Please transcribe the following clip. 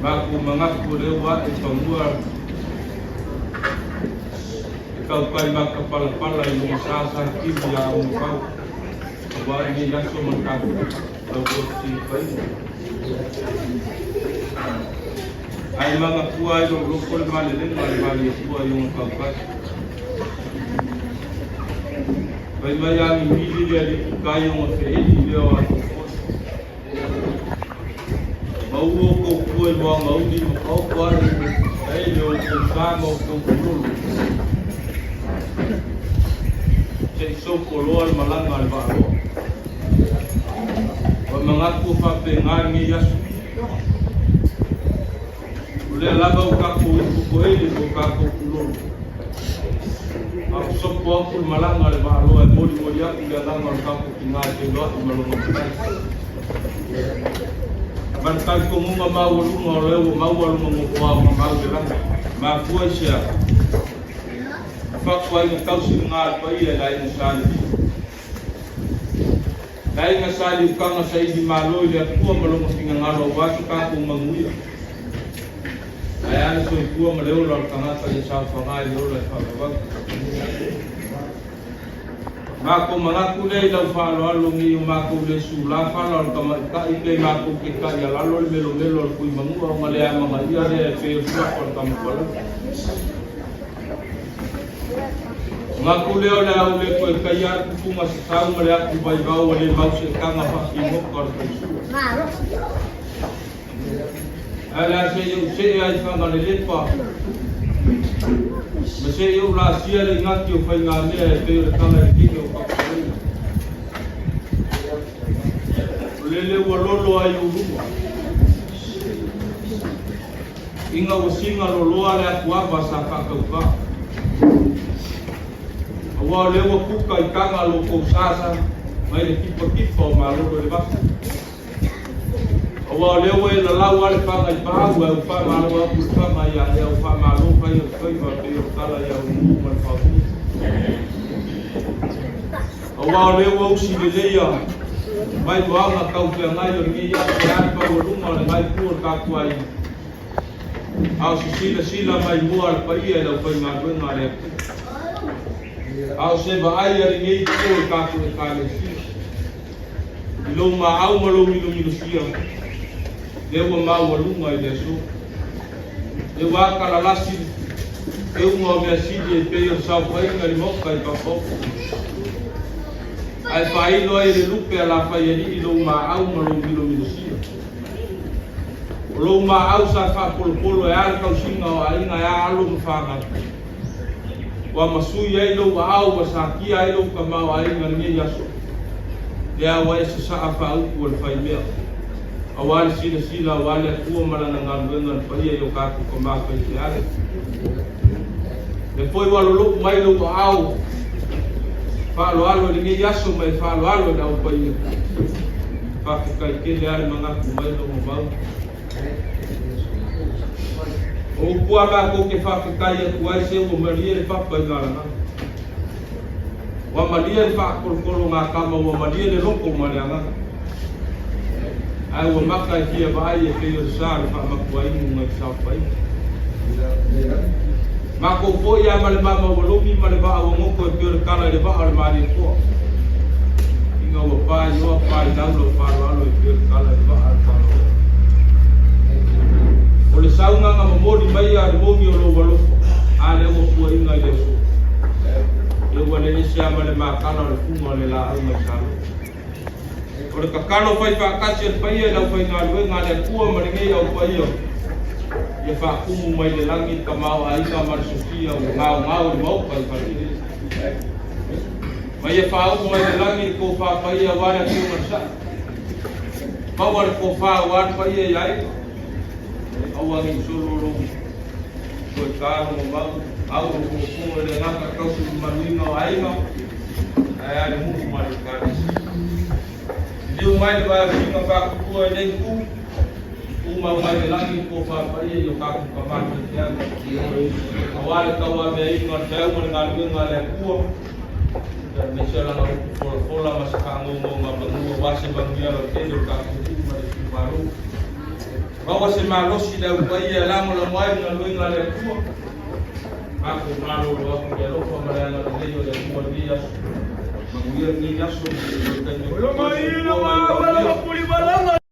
Makou manatu o lea ua ae i pagua le tautai matapalapala i lona sa sa kivi ia augafau aua lenei aso ma le tatou tautosilafaiga. Ae manatua ai lou loto le malelega a le Malietoa i ona tautai. Fai mai a mimili le alii i tai ona feeli lea o atufoe. Maua outou pua i moagauli ma taoto ae taele o outou sa ma outou pulolo. Se i sopo loa le malaga a le vaaloa. Ua manatu o faapena lenei aso. O lea lava ua tatou ifo toele ma o tatou pulolo. A o sopo atu le malaga a le vaaloa e molimoli atu le agaga o le tatou tina e feiloai ma lona matai. Ma le talitonuga maualuga o lea ua maua lona nofoa mamau i le lagi. Mafua i se a? Na fatuaiga tausi lena a le paia i le aiga Sa Levi. Le aiga Sa Liutaga saili malo i le Atua ma lona finagalo aua so tatou manuia. Ae a le soifua ma le ola o le tagata ia saofaga i le ola e faavavau. Matou manatu lea i lau faaaloalo nei o matou le sula fala o le tamaitai pe matou te taialalo le melomelo a le Tuimanua ona le amanaia lea e pei o le suafa o le Tamapalau. Manatu lea o le a ou le toe taia le tupuga sasau ma le atu vaivao ua le mau seetaga faafigota o le faisua. Ae o le a se i ou see ai i Fagalelepa ma se i ou laasia le igati o faigamea e pei o le tala i le keke o Kapulena. O lele ua lolo ai ou luma. Ina ua siga loloa le atuava sa faatauta. Aua o lea ua puka i taga lo tou sa mai le tipatipa o malolo i le vasa. Aua o lea ua e lalau lava le faga i paau ae ua faamalo atu le faga ia ea ua faamalo fai o le faiva e pei o le tala ia Ulumu ma le Faafia. Aua o lea ua usi leleia mai moaga tau feagai o lenei aso e a le maualuga o le gaipua o le tatou aiga. A o se silasila mai mua a le paia i le aufaigaluega a le Atua. A o se vaai a lenei itu o le tatou Ekalesia. I lou maau ma lou milomilosia, lea ua maualuga i le aso. Lea ua atalalasi le teuga o measili e pei o le saofaiga i le Maota i Papaopo. Ae faailo ai e le lupe a Lafaialii lou maau ma lou milomilosia. O lou maau sa faapolopolo e a le tausiga o aiga e a alo ma fanau. Ua masui ai lou aao ua satia ai lou tamaoaiga lenei aso. Lea ua e sasaa faaupu o le faimea. Aua le silasila aua le Atua ma Lana galuega le paia i o tatou tama faifeau. Lea foi ua lolo'u mai lou aao faaaloalo i lenei aso ma e faaaloalo i le au paia. Faafetai tele lava le manatu mai lou mamau. O upu a matou te faafetai atu ai se ua malie le papa i Galagala. Ua malie le faatolotolo o tama ua malie le loto ma le agaga. Ae ua maka e fia vaai e pei o le sa le faamatuainu nai saofaiga. Matou foi a ma le mama ua lomi ma le vaa ua goto e pei o le tala i le vaa o le Malietoa. Ina ua pa i oa pa i lau lau faaaloalo e pei o le tala i le vaa o le Tagaloa. O le saugaga momoli mai a le moni o lou alofa, a lea ua puaina i le aso. E ua le ese a ma le makala o le fuga o le laau mai Salo. O le tatalo fai faatasi a le paia i le aufaigaluega a le Atua ma lenei au paia, ia faatumu mai le lagi le tamaoaiga ma le sosia ua gaogao i le Maota i Faletele. Ma ia faauu mai le lagi le tofa paia aua le Afioga i le Sa'i. Maua le tofa aua le paia i aiga. Aua ne i solo lou toe ta lona mau, au o fuafua e le gata tausi i manuiga o aiga, ae a le nuu ma le Ekalesia. Liliu mai le vaeasiga faatutua i nei itu, tumau mai le lagi le tofa paia i o tatou tama faifeau, aua le tauaveaiga o le feau ma le galuega a le Atua, aemaise lana upu folafola ma se faanonogamanu aua se manuia lautele o le tatou nuu ma le itumalo. Maua se malosi le au paia e lagolago ai le galuega a le Atua. Matou malolo atu i le alofa ma le agalelei o le Atua i lenei aso. Manuia lenei aso ma le taimi o.